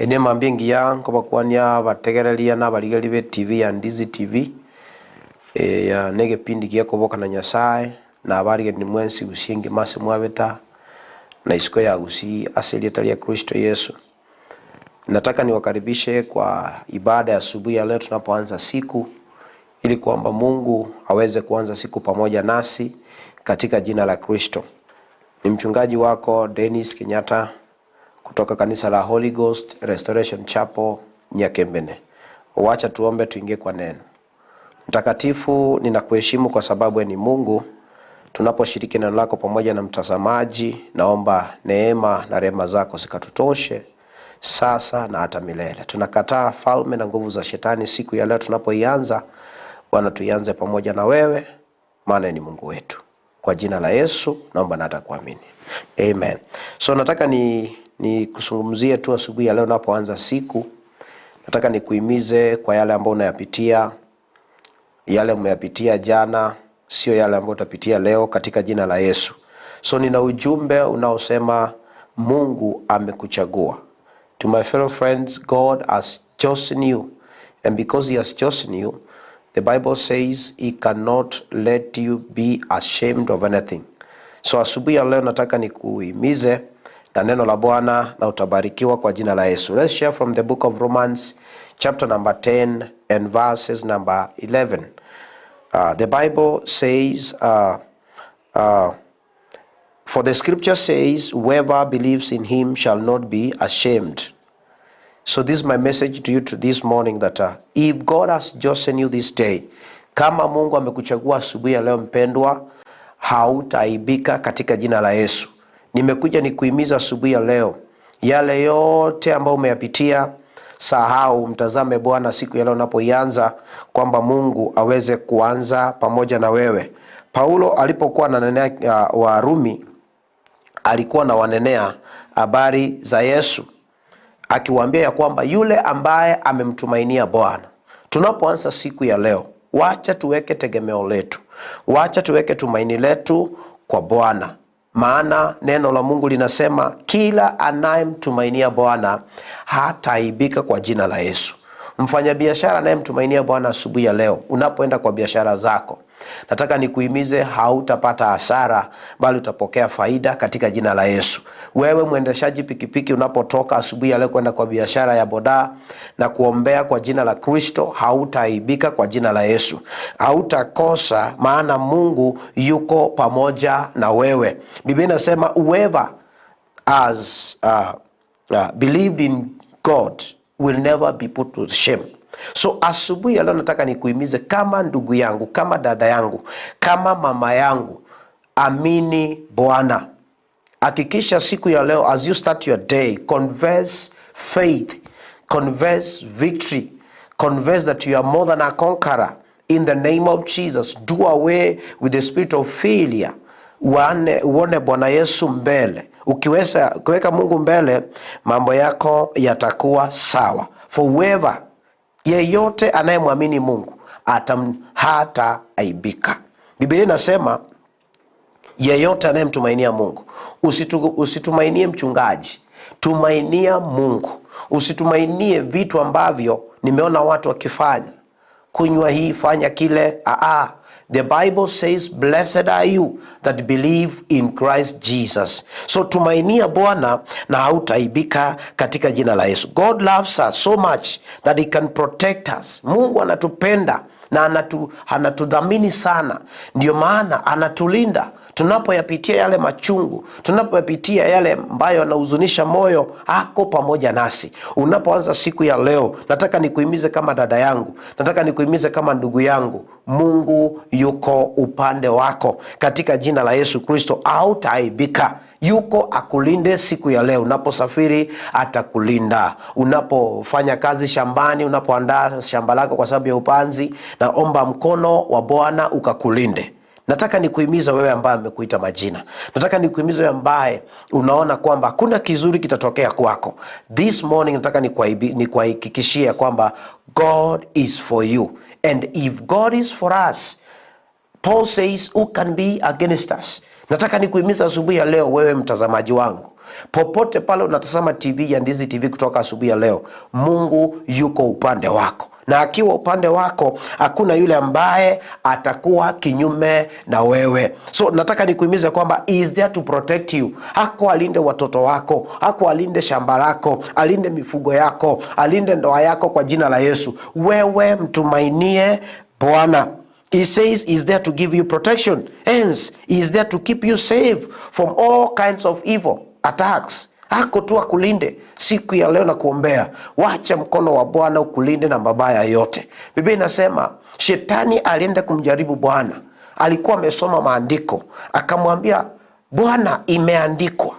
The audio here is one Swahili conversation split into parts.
Ene mambia engiya nkobakwania abategereria na abarigereria be TV ya Ndizi TV, eye na egepindi gekoboka na Nyasaye, na abarigereria mwensi gusii engima ase mwabeta, na isiko ya Gusii ase erieta ria Kristo Yesu. Nataka niwakaribishe kwa ibada ya asubuhi ya leo tunapoanza siku, ili kwamba Mungu aweze kuanza siku pamoja nasi katika jina la Kristo. Ni mchungaji wako Dennis Kenyatta kutoka kanisa la Holy Ghost Restoration Chapel Nyakembene. Wacha tuombe tuingie kwa neno. Mtakatifu, ninakuheshimu kwa sababu wewe ni Mungu. Tunaposhiriki neno lako pamoja na mtazamaji, naomba neema na rehema zako zikatutoshe sasa na hata milele. Tunakataa falme na nguvu za shetani siku ya leo tunapoianza. Bwana, tuianze pamoja na wewe, maana ni Mungu wetu. Kwa jina la Yesu naomba na hata kuamini, amen. So nataka ni kuzungumzie tu asubuhi ya leo napoanza siku, nataka nikuhimize kwa yale ambayo unayapitia, yale umeyapitia jana, sio yale ambayo utapitia leo, katika jina la Yesu. So nina ujumbe unaosema Mungu amekuchagua. To my fellow friends, God has chosen you, and because he has chosen you, the Bible says he cannot let you be ashamed of anything. So asubuhi ya leo nataka nikuhimize na neno la Bwana na utabarikiwa kwa jina la Yesu. Let's share from the book of Romans chapter number 10 and verses number 11. The Bible says, for the scripture says, whoever believes in him shall not be ashamed. So this is my message to you to this morning that if God has chosen you this day, kama Mungu amekuchagua asubuhi ya leo mpendwa, hautaaibika katika jina la Yesu. Nimekuja nikuhimiza asubuhi ya leo, yale yote ambayo umeyapitia sahau, mtazame Bwana siku ya leo unapoianza, kwamba Mungu aweze kuanza pamoja na wewe. Paulo alipokuwa ananenea Warumi, alikuwa anawanenea habari za Yesu akiwaambia ya kwamba yule ambaye amemtumainia Bwana. Tunapoanza siku ya leo, wacha tuweke tegemeo letu, wacha tuweke tumaini letu kwa Bwana, maana neno la Mungu linasema kila anayemtumainia Bwana hataaibika kwa jina la Yesu. Mfanyabiashara anayemtumainia Bwana asubuhi ya leo, unapoenda kwa biashara zako, nataka nikuhimize, hautapata hasara, bali utapokea faida katika jina la Yesu. Wewe mwendeshaji pikipiki, unapotoka asubuhi ya leo kwenda kwa biashara ya bodaa na kuombea kwa jina la Kristo, hautaaibika kwa jina la Yesu, hautakosa, maana Mungu yuko pamoja na wewe. Biblia inasema whoever has believed in God will never be put to shame. So asubuhi ya leo nataka nikuhimize kama ndugu yangu, kama dada yangu, kama mama yangu, amini Bwana. Hakikisha siku ya leo, as you start your day, confess faith, confess victory, confess that you are more than a conqueror in the name of Jesus. Do away with the spirit of failure. Uone Bwana Yesu mbele. Ukiweza kuweka Mungu mbele, mambo yako yatakuwa sawa. For whoever, yeyote anayemwamini Mungu hataaibika. Biblia inasema yeyote anayemtumainia Mungu. Usitumainie mchungaji, tumainia Mungu. Usitumainie vitu ambavyo nimeona watu wakifanya, kunywa hii, fanya kile. Aa, the Bible says blessed are you that believe in Christ Jesus. So tumainia Bwana na hautaaibika katika jina la Yesu. God loves us so much that he can protect us. Mungu anatupenda na anatudhamini sana, ndio maana anatulinda tunapoyapitia yale machungu, tunapoyapitia yale ambayo yanahuzunisha moyo, ako pamoja nasi. Unapoanza siku ya leo, nataka nikuhimize kama dada yangu, nataka nikuhimize kama ndugu yangu, Mungu yuko upande wako katika jina la Yesu Kristo, hautaaibika. Yuko akulinde siku ya leo. Unaposafiri atakulinda, unapofanya kazi shambani, unapoandaa shamba lako kwa sababu ya upanzi, naomba mkono wa Bwana ukakulinde. Nataka nikuhimiza wewe ambaye amekuita majina, nataka nikuhimiza wewe ambaye unaona kwamba hakuna kizuri kitatokea kwako. This morning nataka nikuhakikishie kwamba God is for you, and if God is for us, Paul says, "Who can be against us?" Nataka nikuhimiza asubuhi ya leo, wewe mtazamaji wangu, popote pale unatazama TV ya Ndizi TV kutoka asubuhi ya leo, Mungu yuko upande wako, na akiwa upande wako hakuna yule ambaye atakuwa kinyume na wewe. So nataka nikuhimize kwamba he is there to protect you. Ako alinde watoto wako, ako alinde shamba lako, alinde mifugo yako, alinde ndoa yako kwa jina la Yesu. Wewe mtumainie Bwana. He says he's there to give you protection. Hence, he is there to keep you safe from all kinds of evil attacks. Ako tu akulinde siku ya leo nakuombea, wacha mkono wa Bwana ukulinde na mabaya yote. Biblia inasema shetani alienda kumjaribu Bwana, alikuwa amesoma maandiko, akamwambia Bwana, imeandikwa,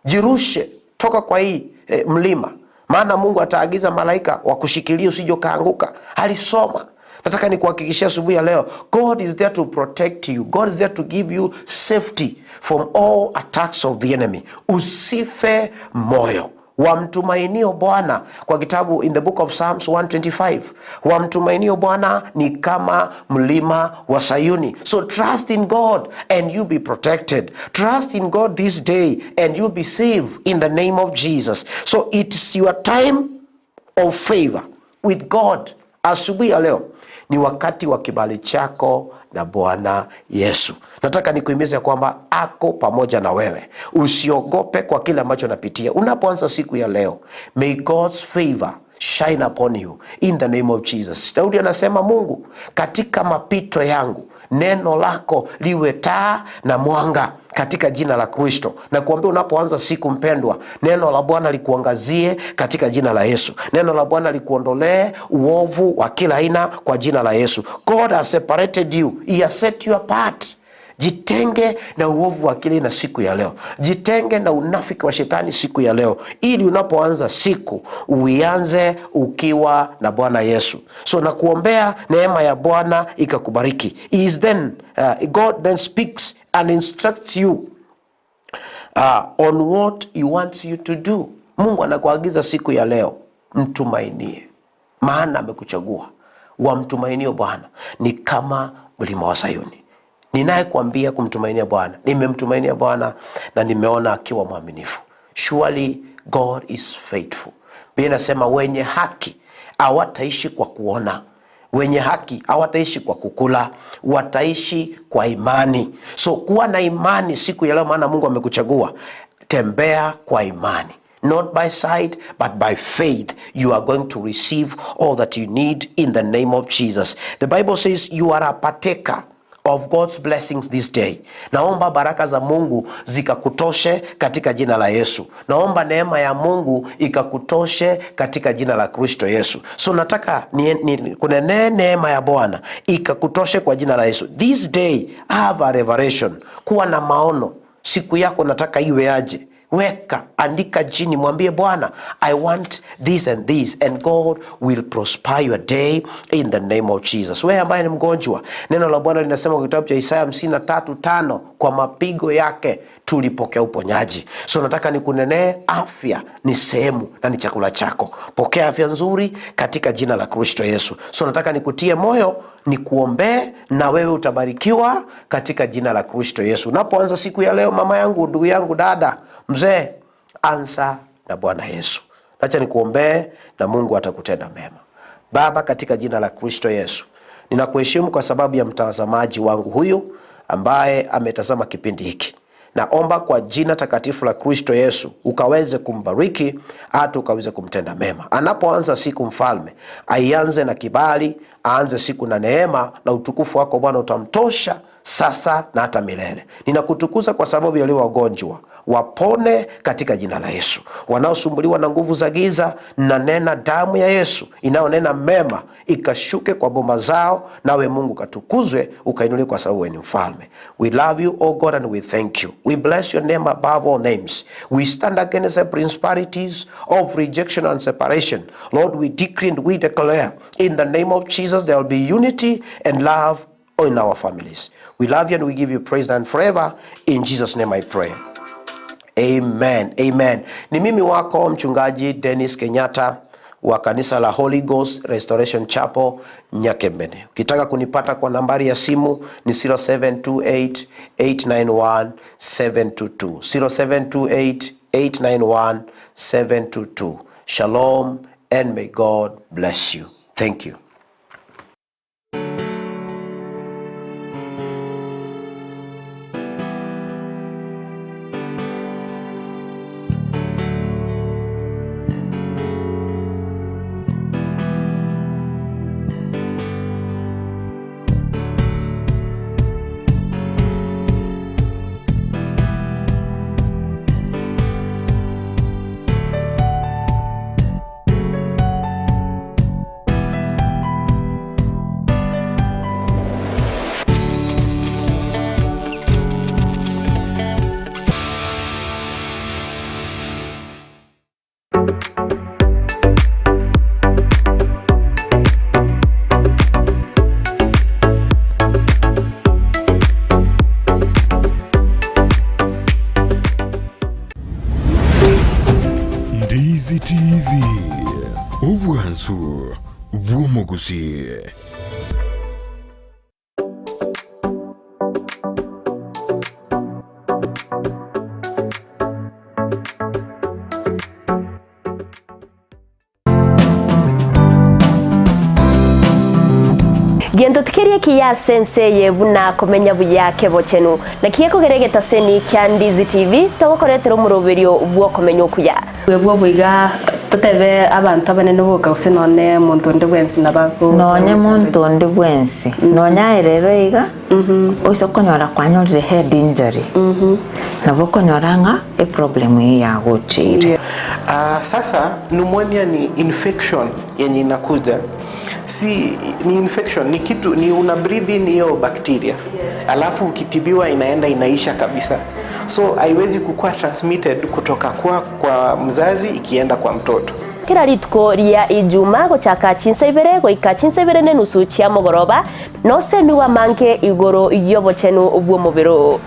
jirushe toka kwa hii mlima, maana Mungu ataagiza malaika wakushikilia usije ukaanguka. Alisoma. Nataka nikuhakikishia asubuhi ya leo, God is there to protect you. God is there to give you safety from all attacks of the enemy. Usife moyo. Wamtumainio Bwana, kwa kitabu in the book of Psalms 125, wamtumainio Bwana ni kama mlima wa Sayuni. So trust in God and you'll be protected. Trust in God this day and you'll be safe in the name of Jesus. So it's your time of favor with God. Asubuhi ya leo ni wakati wa kibali chako na Bwana Yesu. Nataka nikuhimize kwamba ako pamoja na wewe. Usiogope kwa kile ambacho unapitia. Unapoanza siku ya leo, may God's favor shine upon you in the name of Jesus. Daudi anasema, "Mungu, katika mapito yangu neno lako liwe taa na mwanga," katika jina la Kristo. Nakuambia unapoanza siku mpendwa, neno la Bwana likuangazie katika jina la Yesu. Neno la Bwana likuondolee uovu wa kila aina kwa jina la Yesu. God has separated you. He has set you apart. Jitenge na uovu wa kila aina siku ya leo, jitenge na unafiki wa shetani siku ya leo, ili unapoanza siku uianze ukiwa na Bwana Yesu. So nakuombea neema ya Bwana ikakubariki. He is then, God then speaks and instructs you on what he wants you to do. Mungu anakuagiza siku ya leo, mtumainie, maana amekuchagua. Wamtumainio Bwana ni kama mlima wa Sayuni. Ninayekuambia kumtumainia Bwana, nimemtumainia Bwana na nimeona akiwa mwaminifu. Surely God is faithful. Biblia inasema wenye haki hawataishi kwa kuona, wenye haki hawataishi kwa kukula, wataishi kwa imani. So kuwa na imani siku ya leo, maana Mungu amekuchagua. Tembea kwa imani, not by sight but by faith. You are going to receive all that you need in the name of Jesus. The Bible says you are a partaker of God's blessings this day. Naomba baraka za Mungu zikakutoshe katika jina la Yesu. Naomba neema ya Mungu ikakutoshe katika jina la Kristo Yesu. So nataka kunenee neema ya Bwana ikakutoshe kwa jina la Yesu. This day have a revelation. Kuwa na maono. Siku yako nataka iwe aje? Weka, andika chini, mwambie Bwana, "I want this and this," and God will prosper your day in the name of Jesus. Wewe ambaye ni mgonjwa, neno la Bwana linasema kwa kitabu cha Isaya 53:5, kwa mapigo yake tulipokea uponyaji. So nataka nikunenee afya ni sehemu na ni chakula chako. Pokea afya nzuri katika jina la Kristo Yesu. So nataka nikutie moyo, nikuombee na wewe utabarikiwa katika jina la Kristo Yesu. Unapoanza siku ya leo, mama yangu, ndugu yangu, dada, mzee, anza na Bwana Yesu. Acha nikuombee na Mungu atakutenda mema. Baba, katika jina la Kristo Yesu, ninakuheshimu kwa sababu ya mtazamaji wangu huyu ambaye ametazama kipindi hiki. Naomba kwa jina takatifu la Kristo Yesu ukaweze kumbariki hata ukaweze kumtenda mema. Anapoanza siku, Mfalme, aianze na kibali, aanze siku na neema, na utukufu wako Bwana utamtosha sasa na hata milele. Ninakutukuza kwa sababu ya walio wagonjwa, wapone katika jina la Yesu. Wanaosumbuliwa na nguvu za giza, nanena damu ya Yesu inayonena mema ikashuke kwa boma zao, nawe Mungu katukuzwe, ukainuliwe kwa sababu wewe ni mfalme. We love you, O God, and we thank you. We bless your name above all names. We stand against the principalities of rejection and separation. Lord, we decree and we declare in the name of Jesus there will be unity and love in our families. We love you and we give you praise and forever. In Jesus' name I pray. Amen. Amen. Ni mimi wako mchungaji Dennis Kenyatta wa kanisa la Holy Ghost Restoration Chapel Nyakembene. Ukitaka kunipata kwa nambari ya simu ni 0728 891 722, 0728 891 722. Shalom and may God bless you. Thank you. Ndizi TV, obwansu bw'omuguzi. Gento tikerie kiya senseye buna komenya buyake bochenu na kieko seni kya Ndizi TV togokoretera omuroberio bwokomenya okuya bwe bwiga totebe abantu abanene boka gose none muntu onde bwensi nabago nonye muntu onde bwensi nonya erero iga oise okonyora kwanyorire head injury nabo okonyora ng'a eproblem eye yagocheire. Sasa pneumonia ni infection yenye inakuja, si ni infection, ni kitu ni una breathe in hiyo bacteria. Yes. Alafu ukitibiwa inaenda inaisha kabisa, so haiwezi kukua transmitted kutoka kwa mzazi ikienda kwa mtoto. Kila rituko ria ijuma gochaka chinsa ibere goika chinsa ibere nenusu chia mogoroba nosemiwa manke igoro yobochenu bwo mubiro.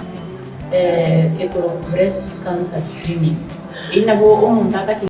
Igoro breast cancer screening inabo omuntu ataki.